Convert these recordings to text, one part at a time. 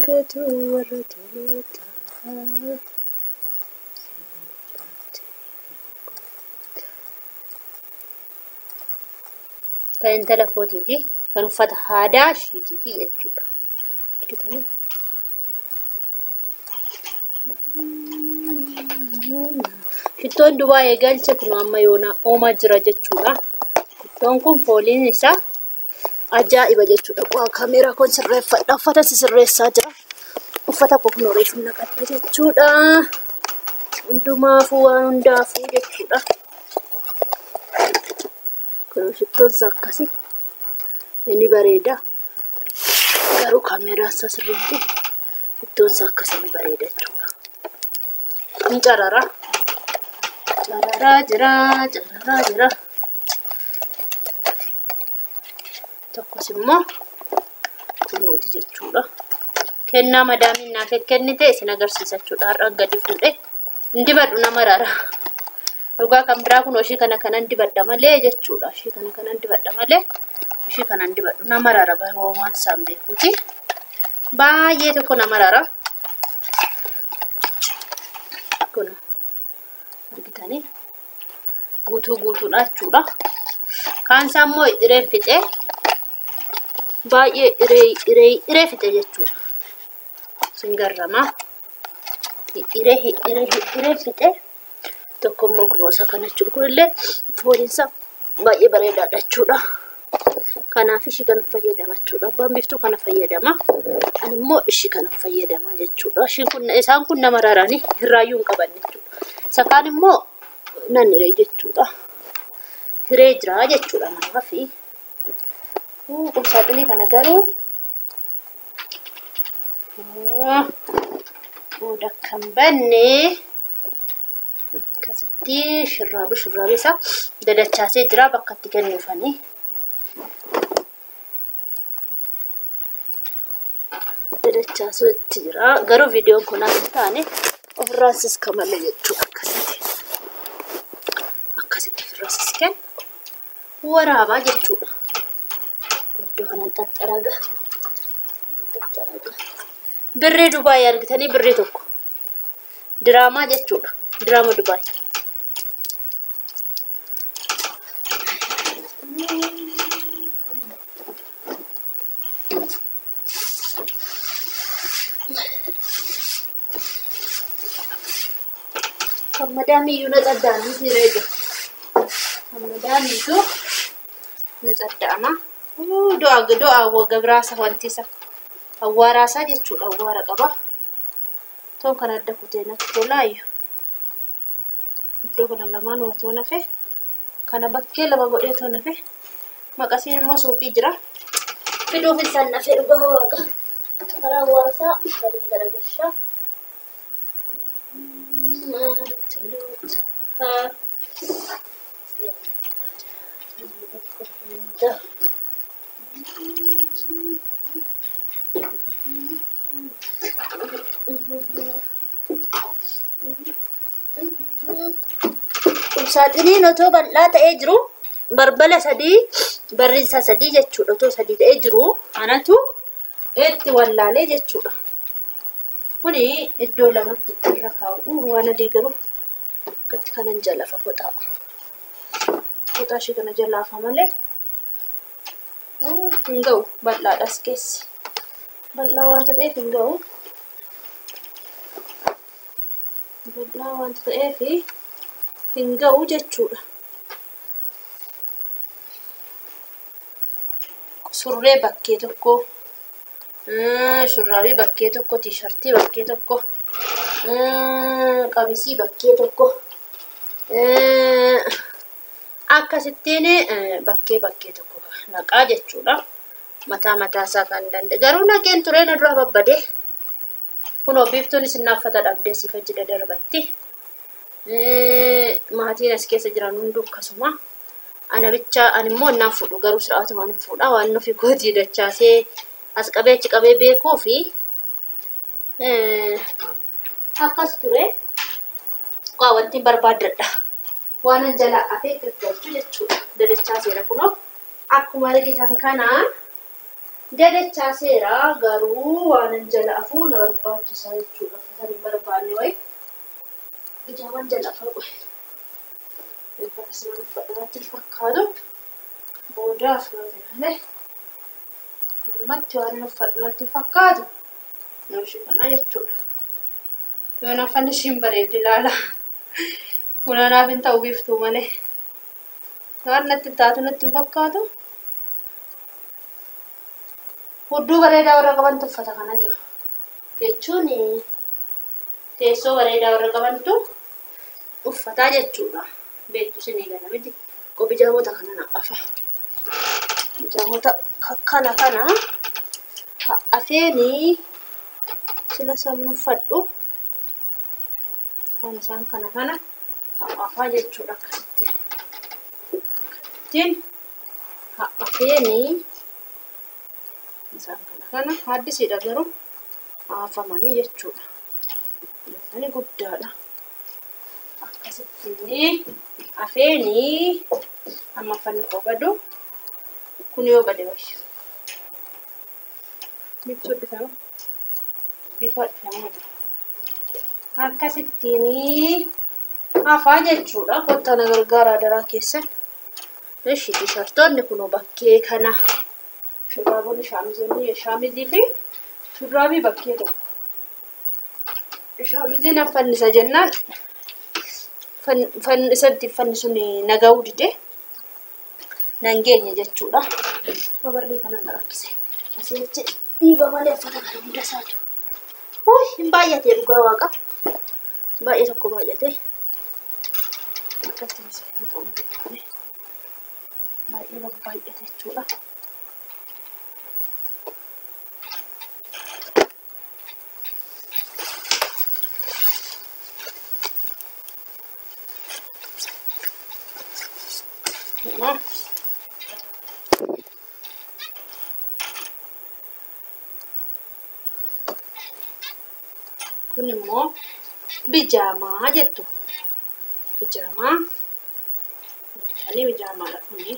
Argatu warra tolootaa. Kan intala kootiiti. Kan uffata aadaa ishiitiiti jechuudha. Argitanii? Shittoon Dubaayii galche kun amma yoona oomaa jira jechuudha. Shittoon kun fooliin isaa ajaa'iba jechuudha. Qo'aa kaameeraa kun sirreeffadha. Uffata sirreessaa jira. Uffata koo kun reefu naqadha jechuudha. Hundumaafuu waan hundaafuu jechuudha. Kun shittoon isaa akkasi. Inni bareeda. Garuu kaameeraan isaa sirriitti shittoon isaa akkasii ni bareeda jechuudha. Ni carara. Cararaa jira, cararaa jira. Tokkos immoo kunooti jechuudha. Kennaa madaamiin naaf kennite isin agarsiisa jechuudha. Har'aan gadi fuudhee hin dibadhu nama rara. Dhugaa kan biraa kun ishii kana kanan dibadha malee jechuudha. Ishii kana kanan dibadha malee ishii kanan dibadhu nama rara waan isaan beekuuti. Baay'ee tokko nama rara. Kun argitanii guutuu guutuudha jechuudha. Kaan isaa immoo hireen fixee baay'ee hiree fixe jechuudha. Sin garramaa hiree fixe tokko immoo kunuunsa kana jechuudha. Kunillee fooliinsa baay'ee bareedaadha jechuudha. Kanaaf ishii kana fayyadama jechuudha. Abbaan biiftuu kana fayyadama. Ani immoo ishii kana fayyadama jechuudha. Ishiin kun isaan kun nama raranii hirraayyuu hin qabanne jechuudha. Isa kaan immoo nan hiree jechuudha. Hiree jira jechuudha namaafi. Qumsaaxinii kana garuu booda kan banne akkasitti shurraabii isaa dadachaasee jira bakka itti kennuufanii. Dadachaasuu itti jira. Garuu viidiyoon kun as hin taane ofirraan siska malee jechuudha akkasitti. Akkasitti ofirraa siskan waraabaa jechuudha. Iddoo kanan xaxxaraga. Birrii Dubaayii argitanii birrii tokko. Diraamaa jechuudha. Diraama Dubaayii. Kan madaamiyyuu na tsadda'anii hiree jira. Kan madaamiyyuu na tsadda'ama. Do'a gabraasa wanti isa awwaaraasaa jechuudha. Awwaara qaba. Toon kana adda kutee natti tolaayu. Iddoo kana lamaan otoo nafe kana bakkee lama godhee otoo nafe maqasiin immoo suuqii jira. Fiduuf isaan nafee dhugaa waaqa. Karaa awwaarasaa gadiin garagalchaa. Qumsaaxiniin otoo bal'aa ta'ee jiru barbala sadii barriinsaa sadii jechuudha. Otoo sadii ta'ee jiru anatu itti wallaalee jechuudha. Kuni iddoo lamatti irra kaa'u waan adii garuu akkatti kanan jalafa foxaa. Foxaa ishee kana jalaafa malee hin ga'u bal'aadhas keessi. Bal'aa waanta ta'eef hin ga'u. Bal'aa waanta ta'eef hin ga'u jechuudha. Surree bakkee tokko, shurraabii bakkee tokko, tiishartii bakkee tokko, qamisii bakkee tokko akkasittiin bakkee bakkee tokko naqaa jechuudha. Mataa mataa isaa kan danda'e. Garuu naqeen turee na dura babbadee. Kunoo biiftuun isin uffata dhabdee siif achi dadarbatti. Maatiin as keessa jiran hunduu akkasuma. Ana bichaa ani immoo innaan fuudhu garuu sir'aatumaan hin fuudha. Waan nufi kootii dachaasee as qabee achi qabee beekuu fi akkas ture. Waa wanti barbaaddadha. Waan an jalaa hafee gaggalchu jechuudha. Dadachaaseera kunoo akkuma argitan kana Dadachaaseera garuu waan hin jala afuu na barbaachisa jechuudha. Uffata hin barbaanne wayi. Bijaamaan jala afaa qohe. Uffata sana uffadhaatti fakkaatu. Boodaaf yoo ta'e malee. Ammatti waan hin uffadhu natti fakkaatu. Nooshii kana jechuudha. Yoon afaan ishiin bareeddi ilaala. Funaanaaf hin ta'u biiftuu malee. Waan natti taatu natti hin fakkaatu. Hudduu bareedaa warra qabantu uffata kana jiru. Jechuun teessoo bareedaa warra qabantu uffataa jechuudha. Beektu isinii gala miti. Bijaamota kana na afa. Bijaamota kana kana afeenii sila sabni uffadhu. Kan isaan kana kana afaa jechuudha akkasitti. Ittiin afeenii isaan kana kana haaddisiidha garuu afamanii jechuudha. Isaanii guddaadha. Akkasittiin afeenii amma uffanni koo badu kun yoo bade wayya. Biftuu dhufama. Bifa dhufama jira. Akkasittiin afaa jechuudha. Kottaa na gargaaraa daraa keessan. Ishi tishartoonni kunoo bakkee kana. Shurraabonni shaamizonni shaamizii fi shurraabii bakkee tokko. Shaamiziin fannisa jennaan isatti fanni sun nagahuu dide nan geenye jechuudha. Babarrii kana na rakkise. Asii achi dhiiba malee uffata kana hunda isaatu. Uy, hin baay'atee dhugaa waaqa. Baay'ee tokko baay'atee. Akkatti seenuu ta'uu hin beekne. Baay'ee babbaay'ate jechuudha. Kun immoo bijaamaa jettu. Bijaamaa bitanii bijaamaadha kuni.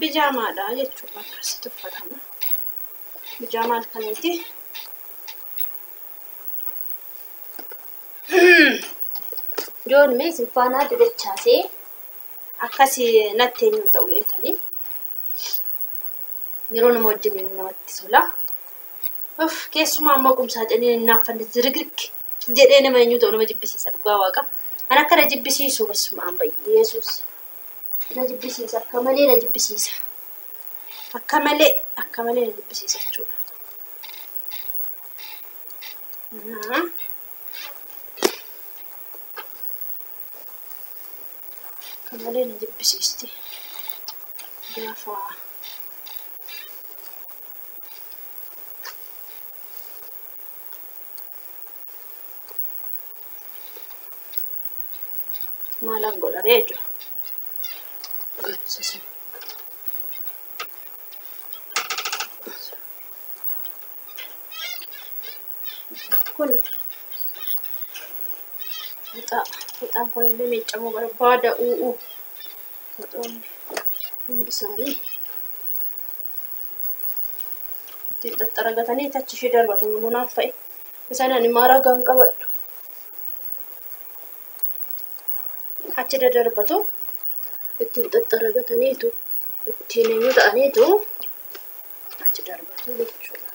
Bijaamaadha jechuudha akkasitti uffatama. Bijaamaa halkaniiti. Joon mee isin faanaa dachaasee akkasii natti eenyuun ta'u jettanii yeroo nama wajjin namatti tola. Uff, keessumaa ammoo qumsaaxinii naaffanni zirgirg jedhee nama eenyu ta'u nama jibbisiisa dhugaa waaqa. An akka na jibbisiisu basumaan Yesuus. Na jibbisiisa akka malee na jibbisiisa. Akka malee na jibbisiisa jechuudha. Akka malee na jibbisiisti. Gaafa maalaan godharee jira. Kun fixaan kun illee miiccamuu barbaada u'u. Fixoonni hundi isaanii ittiin xaxxaragatanii achi ishee darbatu mul'unaan fa'i. Isaan ani maaraa gaan qabadhu. Achi daddarbatu ittiin xaxxaragataniitu ittiin eenyu ta'aniitu achi darbatu jechuudha.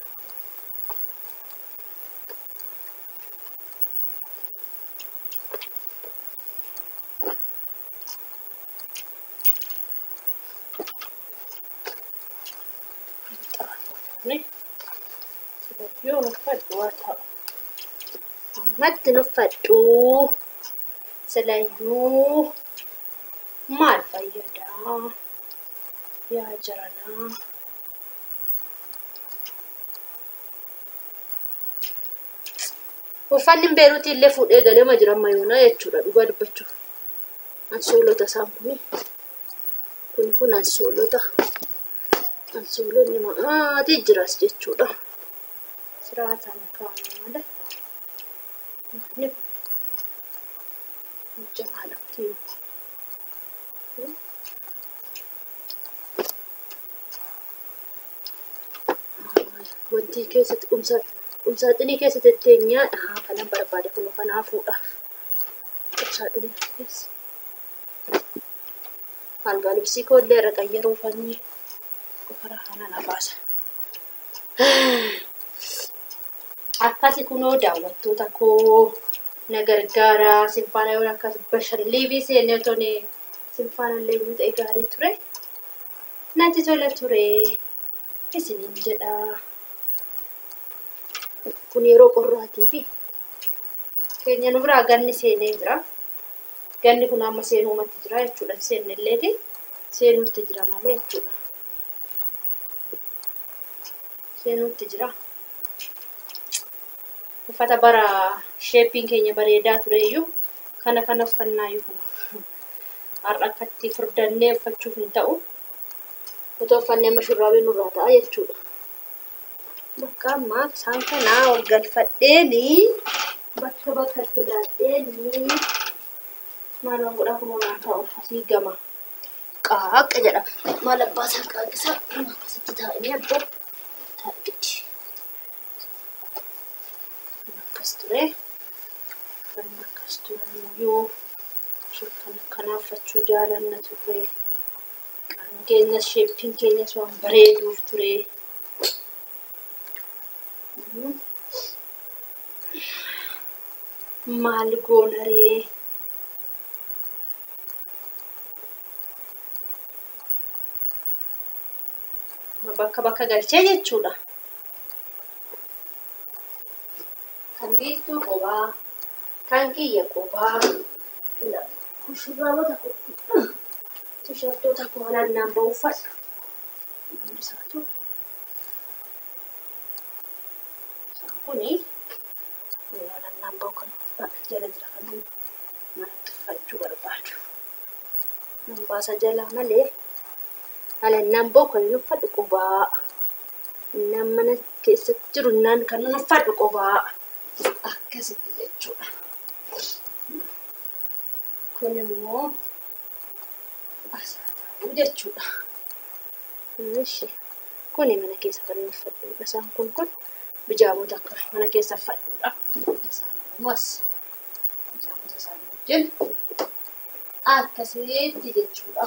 Silayyuu nuffadhu haa ta'u. Ammatti nuffadhu. Silayyuu maal fayyadaa? Yaa jaranaa. Uffanni Beeruutii illee fuudhee galee ma jira ammayyoonaa jechuudha dhugaa dubbachuuf. Ansoolota isaan kuni. Kun kun ansoolota. Ansoolonni ma'aatii jiras jechuudha. Siraataan kaa'ame malee. Manni kun jamaadha. Wanti keessatti qumsaaxinii keessa tetteenyaa kanan barbaade kun kanaafuudha. Qumsaaxinii keessa. Algaa libsii koo illee irra qayyaruufanii qofaraa kana na baasa. Akkasi kunoo daawwattoota koo na gargaara. Sinfaana yoon akkas liivii seenee otoo sinfaana illee yoo ta'e gaarii ture. Natti tola ture. Isiniin jedha. Kun yeroo qorraatii fi keenya nu biraa ganni seenee jira. Ganni kun amma seenuumatti jira jechuudha. Seennilleeti seenuutti jira malee jechuudha. Seenuutti jira. Uffata bara sheeppiin keenya bareedaa tureyyuu kana kana uffannaayyuu kun har'a akkatti furdannee uffachuuf hin ta'u. Otoo uffannee amma shurraabii nurraa ta'a jechuudha. Bakka ammaa isaan kanaa ol galfadheeni bakka bakkatti laadheeni maal godhaa kunoo naa ta'u asii gama qaaqa jedha. Maal abbaa isaa qaaqisaa akkasitti taa'anii abbaa taa'e gadi. Akkas ture. Akkas turaniyyuu shakkan akkanaa uffachuu jaalanna turre. Qaamni keenyas sheeppiin keenyas waan bareeduuf ture. Maal goona ree? Bakka bakka galchee jechuudha. Kan biiftuu qobaa, kan kiyya qobaa, shurraabota tishartoota koo alannaan ba'u uffadha. Hundi isaatu. Isaan kuni alannaan ba'u kan jala jira kan manatti uffachuu barbaadu. Nan baasa jalaa malee alannaan ba'u kan inni uffadhu qobaa. Innaan mana keessatti jiru innaan kan inni uffadhu qobaa. Akkasitti jechuudha. Kun immoo asaa ta'uu jechuudha. Kuni mana keessa kan inni uffadhudha. Isaan kun bijaamota akka mana keessa uffadhudha. Isaan kun immoo as bijaamota isaanii wajjin akkasitti jechuudha.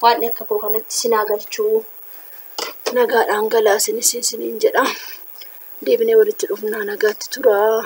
Waan akka koo kanatti sinaa galchuu nagaadhaan galaa isinis isiniin jedha. Deebinee walitti dhufnaa nagaatti turaa.